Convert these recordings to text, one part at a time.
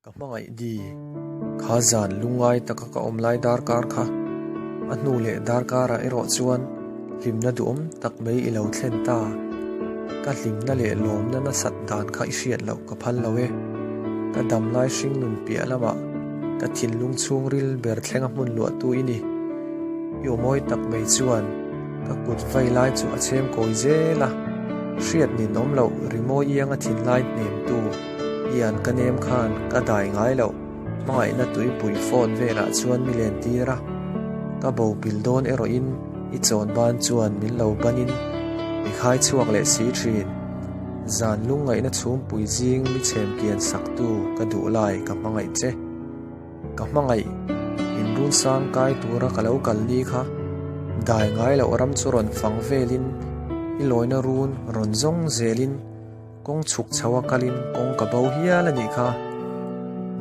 Ka hmangaih di. Kha zan lungngai taka ka awm lai darkar kha a hnu leh darkarah erawh chuan hlimna duhawm tak mai i lo thlen ta. Ka hlimna leh lawmna nasat dan kha i hriat loh ka phal lo e. Ka damlai hringnun piah lamah ka thinlung chhungril ber thlenga hmun luahtu i ni. I awmawi tak mai chuan ka kut vai lai chu a chhem kawi zel a, hriat ninawm loh rimawi ianga thinlai hnemtu. Ian ka nem khan ka dai ngai loh, hmangaihna tuipui phone velah chuan mi len tir a, ka bo pil dawn erawhin i chawn ban chuan min lo banin mi khai chhuak leh si thin. Zan lungngaihna chhumpui zing mi chhem kian saktu ka duh lai ka hmangaih che. Ka hmangaih in run sang kai tura ka lo kal ni kha dai ngai loh ram chu rawn fang velin i lawina run rawn zawng zelin Kawng chhuk chho a kalin kawng ka bo hial a nih kha.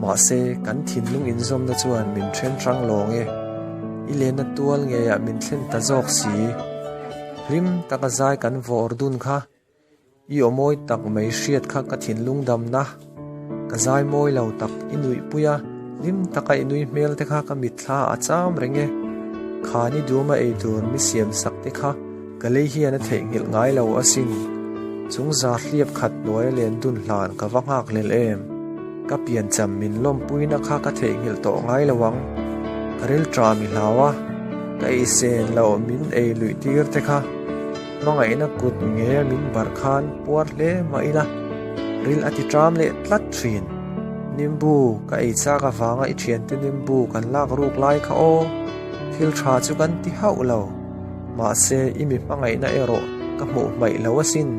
Mahse, kan thinlung inzawmna chuan min then hrang lawng e. I lenna tual ngeiah min thlen ta zawk si. Hlim taka zai kan vawr dun kha. I aw mawi tak mai hriat kha ka thinlung damna. Ka zai mawi lo tak i nuihpui a, hlim taka i nui hmel te kha ka mitthla a cham reng e. Khani duma ei tur mi siam sak te kha. Ka lei hian a theihnghilh ngai lo asin. Chung za hliap khat hnuaia len dun hlan ka va nghak hlel em. Ka piancham min lawmpuina kha ka theihnghilh tawh ngai lo ang. Ka rilṭa mi hlau a, ka eisen loh min ei luih tir te kha hmangaihna kut nge min barh khan puar hle mah ila ril a ti ṭam leh tlat ṭhin. Nimbu ka ei chak avanga i ṭhiante nimbu kan lak ruk lai kha aw, thil ṭha chu kan ti hauh lo. Mahse, i mi hmangaihna erawh ka hmuh hmaih lo asin,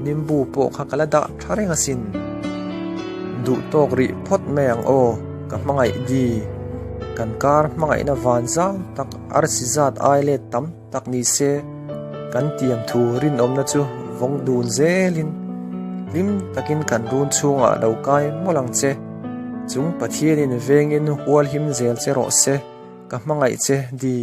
nimbu pawh kha ka la dah tha reng asin. Duh tawk rih phawt mai ang aw, ka hmangaih di. Kan kar hmangaihna van zau tak arsi zat ai let tam tak ni se, kan tiam thu rinawmna chu vawng dun zelin hlim takin kan run chhungah lo kai mawlh ang che. Chung Pathianin vengin hualhim zel che rawh se, ka hmangaih che di.